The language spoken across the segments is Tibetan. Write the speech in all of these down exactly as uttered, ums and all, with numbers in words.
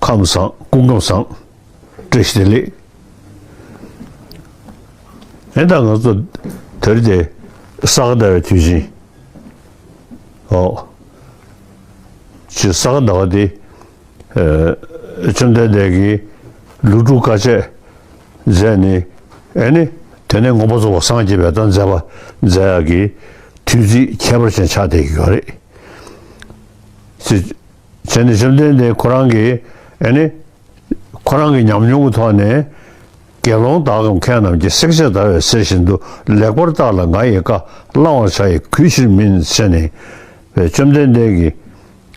ཁམས་བཟང་། སྐུ་ཁམས་བཟང་། བཀྲ་ཤིས་བདེ་ལེགས། ཨེ་ད་ང་ཚོ་དེ་རིང་དེ་ས་ག་ཟླ་བའི་དུས་ཆེན། ཨོ། ཅི་ས་ག་ཟླ་བ་དེ། ཨེ། བཅོམ་ལྡན་འདས་ཀྱིས་ལོ་དྲུག་དཀའ་སྤྱད་མཛད་ནས། ཨེ་ནི། དེ་ནས་མངོན་པར་རྫོགས་པར་སངས་རྒྱས་པའི་ད་མཛད་པ་མཛད་ཡག་གི་དུས་ཚིགས་ཁྱད་པར་ཅན་ཆགས་བསྡད་ཀྱི་ཡོད་རེད། ཅི། བྱས་ནས་བཅོམ་ལྡན་འདས་ཁོ་རང་གིས། ཨེ་ནི། ཁོ་རང་གི་ཉམས་མྱོང་གི་ཐོག་ནས། དགེ་སློང་དག་གམ་མཁས་རྣམས་ཀྱིས། བསྲེགས་བཅད་བརྡར་བའི་གསེར་བཞིན་དུ། ལེགས་པར་བརྟགས་ལ་ང་ཡི་བཀའ། བླང་བར་བྱ་ཡི་གུས་ཕྱིར་མིན། ཟེར་ནས། བཅོམ་ལྡན་འདས་ཀྱིས།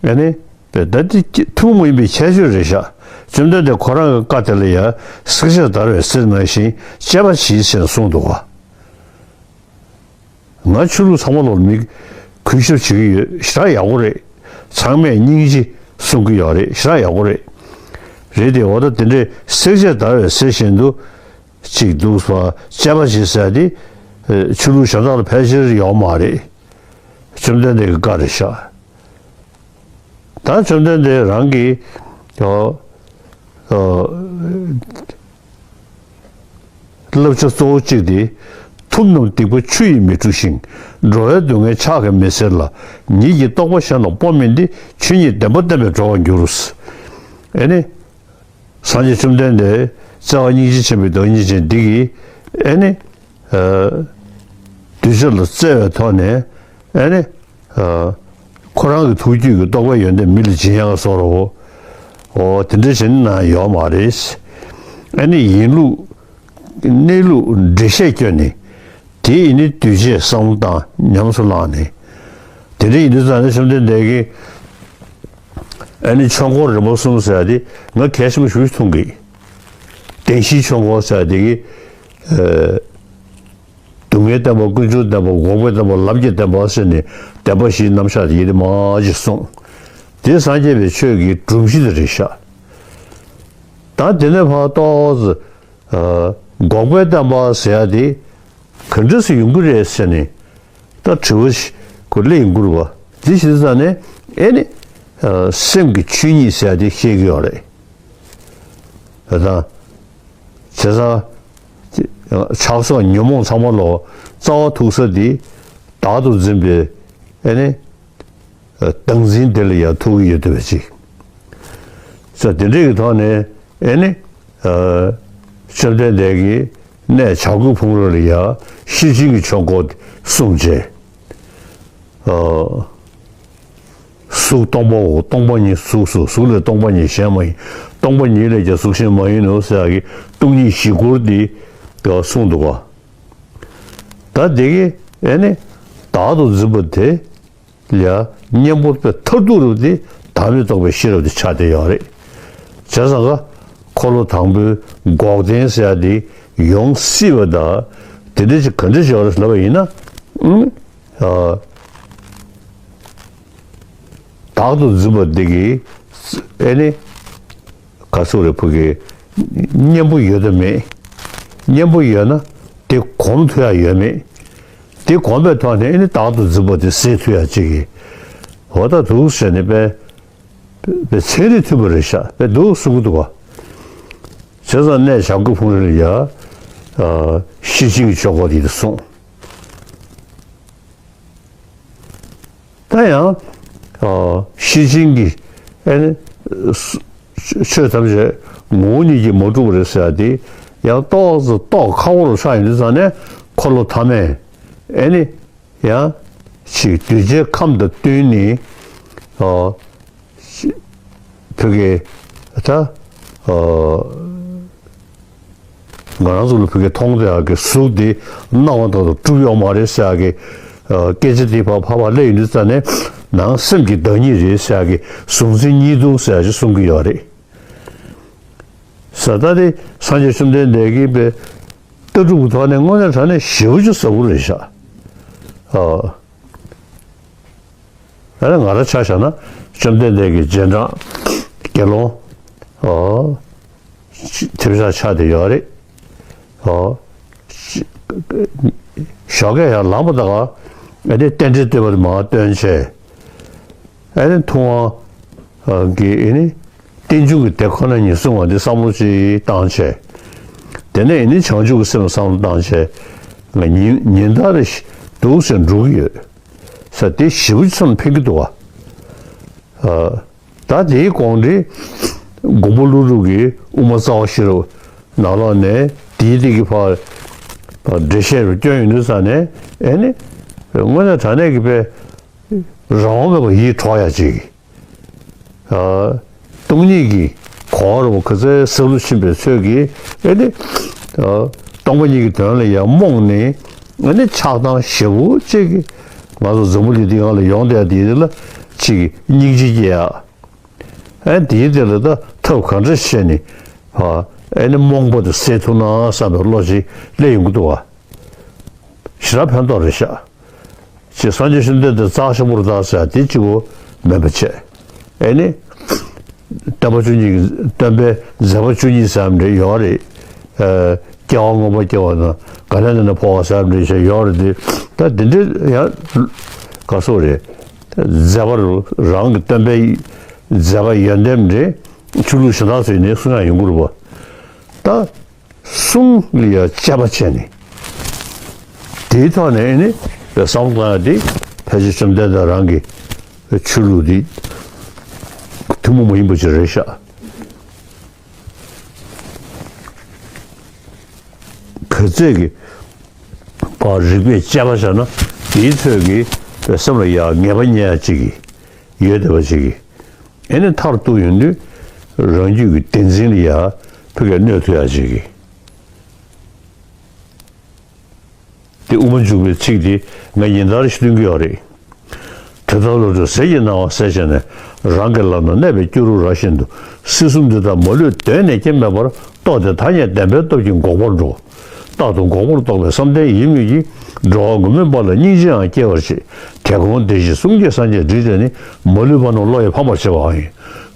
ཨེ་ནི། ད་འདི་ཐུན་མོང་མ་ཡིན་པའི་ཁྱད་ཆོས་རེད་ཤག་བཅོམ་ལྡན་འདས་ཁོ་རང་གི་བཀའ་དེ་ལ་ཡང་། བསྲེགས་བཅད་བརྡར་བའི་གསེར་ནང་བཞིན། དཔྱད་པ་གྱིས་ཟེར་ནས་གསུངས་འདུག་ག་ང་ཆོས་ལུགས་ཚང་མ་ལོག་མི་གུས་ཞབས་བྱེད་ཀྱི་ཡོད། ཞེ་དྲག་ཡག་པོ་རེད། ཚང་མས་སྙིང་རྗེ་གསུང་གི་ཡོད་རེད། ཞེ་དྲག་ཡག་པོ་རེད། རེད་དེ། འོ་ད་དེ་འདྲའི་བསྲེགས་བཅད་བརྡར་བའི་གསེར་བཞིན་དུ་གཅིག་འདུག་ཟེར། དཔྱད་པ་གྱིས་ཟེར་དེ། ཆོས་ལུགས་གཞན་དག་ལ་ཕལ་ཆེར་ཡོད་མ་རེད། བཅོམ་ལྡན་འདས་ཀྱི་བཀའ་རེད་ཤག་ད་བཅོམ་ལྡན་འདས་རང་གི། ཨོ། ཨོ། བསླབ་བྱ་གཙོ་བོ་གཅིག་དེ། ཐུབ་རྣམས་སྡིག་པ་ཆུ་ཡིས་མི་འཁྲུ་ཞིང་། འགྲོ་བའི་སྡུག་བསྔལ་ཕྱག་གིས་མི་སེལ་ལ། ཉིད་ཀྱི་རྟོགས་པ་གཞན་ལ་སྤོ་མིན་ཏེ། ཆོས་ཉིད་བདེན་པ་བསྟན་པས་གྲོལ་བར་འགྱུར། ཨེ་ནི། སངས་རྒྱས་བཅོམ་ལྡན་འདས་བརྩེ་བ་སྙིང་རྗེ་ཆེན་པོའི་བདག་ཉིད་ཅན་འདི་གིས། ཨེ་ནི། ཨ། གདུལ་བྱ་ལ་བརྩེ་བའི་ཐོག་ནས། ཨེ་ནི། ཨ། ཁོ་རང་གི་ཐུགས་རྒྱུད་ཀྱི་རྟོགས་པའི་ཡོན་ཏན་མི་ལ་སྦྱིན་ཡག་བཟོ་འདྲ་བོ། འོ་དེ་འདྲ་བྱེད་ན་ཡོད་མ་རེད། ཨེ་ནི་ཡིན་ལུགས། གནས་ལུགས་འགྲེལ་བཤད་བསྐྱོན་ནས། དེ་ཡིན་ནི་འདུས་བྱས་བསམ་བློ་བཏང་། ཉམས་སུ་བླངས་ནས། དེ་འདྲ་ཡིན་དུས་ཙང་ནས་བཅོམ་ལྡན་འདས་ཀྱིས། ཨེ་ནི་ཆོས་འཁོར་རིམ་པ་གསུམ་ཟེར་ཡ་དེ་ང་གལ་ཆེན་པོ་ཞེ་པོ་ཅིག་མཐོང་གི། བདེན་བཞིའི་ཆོས་འཁོར་ཟེར་ཡ་དེ་གི། ཨ། སྡུག་བསྔལ་བདེན་པ། ཀུན་འབྱུང་བདེན་པ། འགོག་པའི་བདེན་པ། ལམ་གྱི་བདེན་པ་ཟེར་ནས་བདེན་པ་བཞིའི་རྣམ་གཞག་དེ་ཡི་དེ་མང་ཅིག་གསུངས། དེ་སངས་རྒྱས་པའི་ཆོས་ཀྱི་སྒྲོམ་གཞི་དེ་རེད་ཤག་ད་དེ་ནས་ཕར་ཏོག་ཙམ། ཨ། འགོག་པའི་བདེན་པ་ཟེར་ཡ་དེ་ག་འདྲ་སེ་ཡོང་གི་རེད་ཟེར་ནས་ད་དྲི་བ་ཞིག་ཁོ་སླེབས་ཡོང་གི་རེད་པ། དེ་ཞིག་ཙང་ནས་ཨེ་ནི། ཨ། སེམས་ཀྱི་ཆོས་ཉིད་ཟེར་ཡ་དེ་བཤད་ཀྱི་ཡོད་རེད། ད་བྱས་ཙང་། ཆགས་སོགས་ཉོན་མོངས་ཚང་མ་ལོག་རྩ་བ་ཐུག་ས་དེ་བདག་ཏུ་འཛིན་པའི། ཨེ་ནི། བདག་འཛིན་དེ་ལ་ཡང་ཐུག་གི་ཡོད་བསྡད་པ་ཅིག་ས་དེ་འདྲའི་གི་ཐོག་ནས། ཨེ་ནི། ཨ། བཅོམ་ལྡན་འདས་ཀྱིས་གནས་བྱ་རྒོད་ཕུང་རིང་ལ་ཡང་ཤེར་ཕྱིན་གྱི་ཆོས་འཁོར་གསུངས་བྱས། ཨ། གཟུགས་སྟོང་པའོ། སྟོང་པ་ཉིད་གཟུགས་སོ། གཟུགས་ལས་སྟོང་པ་ཉིད་གཞན་མ་ཡིན། སྟོང་པ་ཉིད་ལས་ཀྱང་གཟུགས་གཞན་མ་ཡིན་ནོ་ཟེར་ཡག་གི་སྟོང་ཉིད་བཞི་སྐོར་འདི་གསུངས་འདུག་ག་ད་དེ་གི་ཨེ་ནི་བདག་ཏུ་འཛིན་པ་དེ་ལ་གཉེན་པོ་དཔེ་མཐར་ཐུག་རུ་དེ་བདག་མེད་རྟོགས་པའི་ཤེས་རབ་དེ་ཆགས་བསྡད་ཡོད་རེད། བྱས་ཙང་ཀ་འཁོར་ལོ་དང་པོའི་འགོག་བདེན་ཟེར་ཡ་དེ་ཡོང་སྲིད་པ་དང་། དེ་འདྲ་ཅིག་ག་འདྲ་ཅིག་ཡོད་རེད་ལབ་པ་ཡིན་ན། ཨུ། ཨ། བདག་ཏུ་འཛིན་པ་འདི་གིས་ཨེ་ནི། ག་ཚོད་རེད། ཕ་གི་གཉེན་པོ་ཡོད་དམ་མེད། གཉེན་པོ་ཡོད་ན་དེ་གོམས་ཐུབ་ཡ་ཡོད་མེད། དེ་གོམས་པའི་ཐོག་ནས་ཨེ་ནི་བདག་ཏུ་འཛིན་པ་དེ་ཟད་ཐུབ་ཡ་ཅིག་གི། འོ་ད་འདུག་ཟེར་ནས་དཔེ། དཔེ་ཚན་རིག་མཐུན་པ་རེད་ཤག་དཔེ་འདུག་གསུང་གི་འདུག་ག་བྱས་ཙང་གནས་བྱ་རྒོད་ཕུང་རིང་ལ་ཡ། ཨ། ཤེར་ཕྱིན་གྱི་ཆོས་འཁོར་དེ་གསུངས། ད་ཡང་། ཨ། ཤེར་ཕྱིན་གྱི། ཨེ་ནི། སུ། ཆོས་ཐམས་ཅད་ངོ་བོ་ཉིད་ཀྱིས་མ་གྲུབ་པ་རེད་ཟེར་ཡ་དེ། ཡང་ཏོག་ཙམ་རྟོགས་ཁག་པོ་རུ་ཆགས་ཡོང་དུས་ཙང་ནས་འཁོར་ལོ་ཐ་མས། ཨེ་ནི། ཡང་ཅིག་གདུལ་བྱའི་ཁམས་དང་བསྟུན་ནས། ཨ། ཅིག་ཕ་གི། ད། ཨ། ང་རང་ཚོ་ལ་ཕ་གི་མཐོང་བསྡད་ཡག་གི་གཟུགས་འདི་སྣང་བ་དག་ཏུ་གྲུབ་ཡོད་མ་རེད་ཟེར་ཡག་གི། ཨ། སྐད་ཆ་འདི་ཕར་ཕར་ཕར་སླེབས་ཡོང་དུས་ཙང་ནས་ནང་སེམས་ཀྱི་བདག་ཉིད་རེད་ཟེར་ཡག་གི་གཟུང་འཛིན་གཉིས་ལྡན་ཟེར་ཡག་ཅིག་གསུང་གི་ཡོད་རེད། ས་ད་དེ་སངས་རྒྱས་བཅོམ་ལྡན་འདས་ཀྱིས་པའི་ལྟ་གྲུབ་ཀྱི་ཐོག་ནས་དངོས་གནས་དྲང་གནས་ཞེ་པོ་ཅིག་ཟབ་པོ་རེད་ཤག་ཨ། ད་ནི་ང་རང་ཆ་བཞག་ན་བཅོམ་ལྡན་འདས་ཀྱི་རྗེས་འབྲང་དགེ་སློང་། ཨོ། ཐེབས་ཆག་ཆགས་བསྡད་ཡོད་རེད། ཨོ། ཞོགས་ཀས་ཡར་ལངས་པ་དང་ཨ་ནི་རྟེན་འབྲེལ་བསྟོད་པ་དེ་མར་བཏོན་བྱས། ཨ་ནི་ཐུབ་དབང་གིས་ཨ་ནི། རྟེན་འབྱུང་གི་དེ་ཁོ་ན་ཉིད་གསུང་བ་འདི་བསམ་བློ་ཅིག་བཏང་བྱས། དེ་ནས་ཨེ་ནི་བྱང་ཆུབ་ཀྱི་སེམས་བསམ་བློ་བཏང་བྱས། ང་ཉིན་ཉིན་ལྟར་རེ་འདུག་སེ་འགྲོ་གི་ཡོད། ས་དེ་ཞེ་པོ་ཅིག་བསམ་ཕན་གྱི་འདུག་བ། ཨ། ད་དེའི་དགོངས་འགྲེལ་མགོན་པོ་ཀླུ་སྒྲུབ་ཀྱི་དབུ་མ་རྩ་བ་ཤེས་རབ་ནང་ལོགས་ནས་དེའི་སྟེང་གི་ཕར་འགྲེལ་བཤད་རུ་བསྐྱོན་ཡོང་དུས་ཙ་ནས་ཨེ་ནི་དངོས་གནས་དྲང་གནས་ཀྱི་དཔེ་རང་དབང་མེད་པར་ཡིད་འཕྲོག་ཡ་ཅིག་ཨ། སྟོང་ཉིད་ཀྱི་གོ་བ་རུ་ག་ཚོད་ཟབ་ཏུ་ཕྱིན་པའི་ཚོད་ཀྱིས་ཨེ་ནི། ཨ། སྟོང་པ་ཉིད་ཀྱི་དོན་ལ་ཡང་རྨོངས་ནས་ཨེ་ནི་ཆགས་སྡང་ཞེ་པོ་ཅིག་གིས་ང་ཚོ་འཛམ་བུ་གླིང་འདི་སྒང་ལ་ཡོང་བསྡད་དེ་ལ་ཅིག་སྙིང་རྗེ་སྐྱེ་ཡ། ཨེ་དེའི་དེ་ལ་ད་ཐབས་ག་འདྲ་བྱས་ནས་ཕ་ཨེ་ནི་རྨོངས་པ་དེ་སེལ་ཐུབ་ན་བསམ་པའི་བློ་ཅིག་སླེབས་ཡོང་གི་འདུག་བ། ཞེ་དྲག་ཕན་ཐོགས་རེད་ཤག་ཅེས་སངས་རྒྱས་བཅོམ་ལྡན་འདས་རྩ་ཆེན་པོར་བལྟ་ཟེར་དེ་གཅིག་པོ་མིན་པ་བྱས། ཨེ་ནི། སྟོན་པ་བཅུ་གཉིས་ཀྱི་སྟོན་པའི་མཛད་པ་བཅུ་གཉིས་ཟེར་བ་འདྲ་ཡོད་རེད། ཨ། སྐྱེ་བ་སྔོན་པོ་སྐྱེ་བ་དང་ག་ནས་ནས་འཕོ་བ་ཟེར་བ་འདྲ་བྱས་ཡོད་རེད་དེ། ད་དེ་འདྲའི་ཡང་ག་སོགས་རེད། མཛད་པ་རུ་རང་གི་སྟོན་པའི་མཛད་པ་ཡོན་ཏན་འདྲ་ཆོས་ལུགས་གཞན་དག་ཚོས་ནི་གསུང་ཡང་ཡོང་གི་རེད་པ། ད། གསུང་ལ་ཡང་དཔྱད་པ་བྱས་ནས། དེའི་ཐོག་ནས་ནི་བསམ་བློ་བཏང་ཡ་དེ་ཕལ་ཆེར་བཅོམ་ལྡན་འདས་རང་གི་ཆོས་ལུགས་འདི་ཐུན་མོང་མ་ཡིན་པ་ཅིག་རེད་ཤག་ག་ཚད་ཀྱི་བར་རིགས་པས་དཔྱད་པ་བྱས་ན་དེའི་ཚོད་ཀྱི་སེམས་ལ་ཡང་ངེས་པ་རྙེད་ཡ་ཅིག་གི་ཡོད་བསྡད་པ་ཅིག་གི་ཨེ་ནི་མཐར་གཏུགས་ཡོང་དུས་རང་རྒྱུད་ཀྱི་བདེན་འཛིན་ལ་ཡང་ཕ་གིར་གནོད་ཐུབ་ཡ་ཅིག་གི་དེ་དབུ་མ་འཇུག་པའི་ཚིག་དེ་ང་ཉིན་ལྟར་ཞིག་འདོན་གྱི་ཡོད་རེད། དེ་ལྟར་བློ་གྲོས་ཟིལ་གྱིས་གནང་བ་ཟད་བྱས་ནས་རང་གི་ལམ་ན་གནས་པའི་སྐྱུ་རུ་ར་བཞིན་དུ་སྲིད་གསུམ་འདི་དག་མ་ལུས་གདོད་ནས་སྐྱེ་མེད་པར་རྟོགས་ཏེ་ཐ་སྙད་བདེན་པའི་སྟོབས་ཀྱིས་འགོག་པར་འགྲོ། རྟག་ཏུ་འགོག་པར་རྟོགས་པའི་བསམ་གཏན་ཡིད་མོས་ཀྱིས་འགྲོ་བ་མགོན་མེད་པ་ལ་སྙིང་རྗེའང་སྐྱེ་བར་བྱེད། དེ་དགོངས་དེ་བཞིན་གསུང་གིས་སངས་རྒྱས་འདྲིས་ཏེ་ནི་མ་ལུས་པ་རྣམས་བློ་ཡིས་ཕམ་པར་བྱེད་པའང་ཡིན།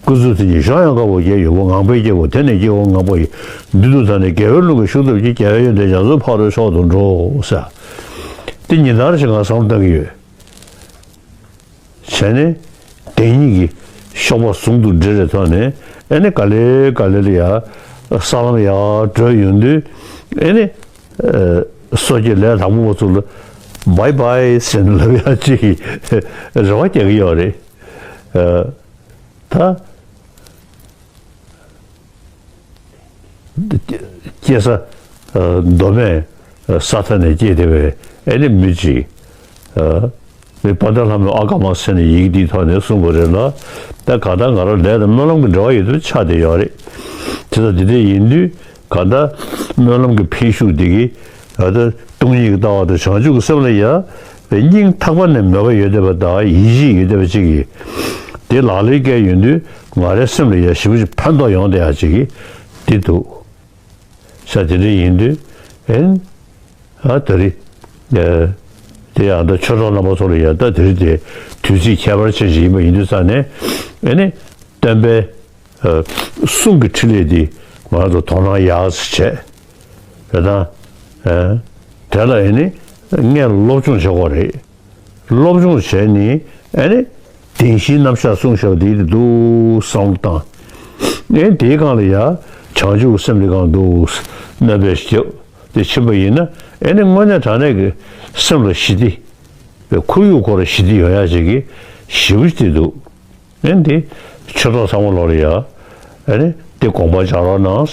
ཀུན་རྫོབ་དེ་ཉིད་གཞོམ་ཡང་དཀའ་བ་བརྒྱད་ཡོད་པ་ངང་པའི་སྐྱེ་བོ་དེ་ནི་སྐྱེ་བོ་ངང་པ་ཡི། མདུན་དུ་ད་ནི་རྒྱལ་བའི་ལུང་གིས་ཤུགས་བཏབ་ཀྱིས་རྒྱལ་བའི་ཡོན་ཏན་རྒྱ་མཚོའི་ཕ་རོལ་མཆོག་ཏུ་འགྲོ་ཟེར། དེ་ཉིན་ལྟར་ཞིག་ང་བསམ་བློ་གཏོང་གི་ཡོད། བྱས་ནས་བདེན་གཉིས་ཀྱི་གཤོག་པ་ཟུང་དུ་འབྲེལ་བའི་ཐོག་ནས་ཨེ་ནི་ག་ལེ་ག་ལེ་ལ་ཡ་ས་ལམ་ཡར་བགྲོད་ཡོང་དུས་ཨེ་ནི་སོ་སྐྱེ་ལས་དང་པོ་བ་ཚོ་ལ་བྷའི་བྷའི་ཟེར་ནས་ལབ་ཡ་ཅིག་རེ་བ་རྒྱག་གི་ཡོད་རེད། ད། སྐྱེ་ས། མདོ་སྨད་ས་མཐའ་ནས་སྐྱེས་བསྡད་པའི་ཨེ་ནི་མི་གཅིག་མི་དཔལ་ལྡན་ལྷ་མོས་ཨ་ཀ་མ་ཟེར་ནས་ཡི་གེ་འདིའི་ཐོག་ནས་གསུངས་པ་རེད་ལ། ད་གང་ལྟར་ང་རང་ལས་དང་སྨོན་ལམ་གྱི་འབྲེལ་བ་ཡོད་དུས་ཆགས་བསྡད་ཡོད་རེད། དེ་ལྟར་འདི་འདྲ་ཡིན་དུས་གང་ལྟར་སྨོན་ལམ་གྱི་འཕེན་ཤུགས་འདི་གིས་ད་ལྟ་སྟོང་ཉིད་ཀྱི་ལྟ་བ་དང་བྱང་ཆུབ་ཀྱི་སེམས་ལ་ཡ། སྙིང་ཐག་པ་ནས་མོས་པ་ཡོད་བསྡད་པ་དང་ཡིད་ཆེས་ཡོད་བསྡད་པ་ཅིག་གིས། དེ་ལག་ལེན་བཀལ་ཡོང་དུས་ང་རའི་སེམས་ལ་ཡ་ཞེ་པོ་ཅིག་ཕན་ཐོགས་ཡོང་བསྡད་ཡ་ཅིག་གིས་དེ་འདུག་ས་དེ་འདྲ་ཡིན་དུས་ཨེན། ཨ་ད་རེས། དེ་ཡང་ད་ཆོས་གྲོགས་རྣམ་པ་ཚོ་ལ་ཡ་ད་དེ་རེས་དེ་དུས་ཚིགས་ཁྱད་པར་ཅན་ཞིག་ཡིན་པ་ཡིན་དུས་ཙང་ནས་ཨེ་ནི་སྟོན་པའི། གསུང་གི་འཕྲིན་ལས་འདི་ང་ཚོ་དོ་སྣང་ཡག་ཙམ་བྱས། རེད་དང་། དེ་ལ་ཨེ་ནི་ངས་སློབ་སྦྱོང་བྱེད་དགོས་རེད། སློབ་སྦྱོང་བྱས་ནི་ཨེ་ནི་བདེན་བཞིའི་རྣམ་གཞག་གསུངས་བཞག་འདི་འདུག་བསམ་བློ་བཏང་། ཨེ་འདིའི་སྒང་ལ་ཡ་བྱང་ཆུབ་སེམས་འདི་སྒང་འདུག་སྣོན་པ་ཞིག་དེ་ཕྱིན་པ་ཡིན་ན་ཨེ་ནི་དངོས་གནས་དྲང་གནས་ཀྱི་སེམས་ལ་ཞི་བདེ། ཁོར་ཡུག་ཁོ་ར་ཞི་བདེ་ཡོང་ཡ་ཞིག་གི་ཞི་བ་ཞིག་འདུག་ཨེ་འདི་ཆོས་གྲོགས་ཚང་མ་ལོག་ལ་ཡ། ཨེ་ནི་འདི་དགོངས་པ་འཇགས་རོགས་གནང་།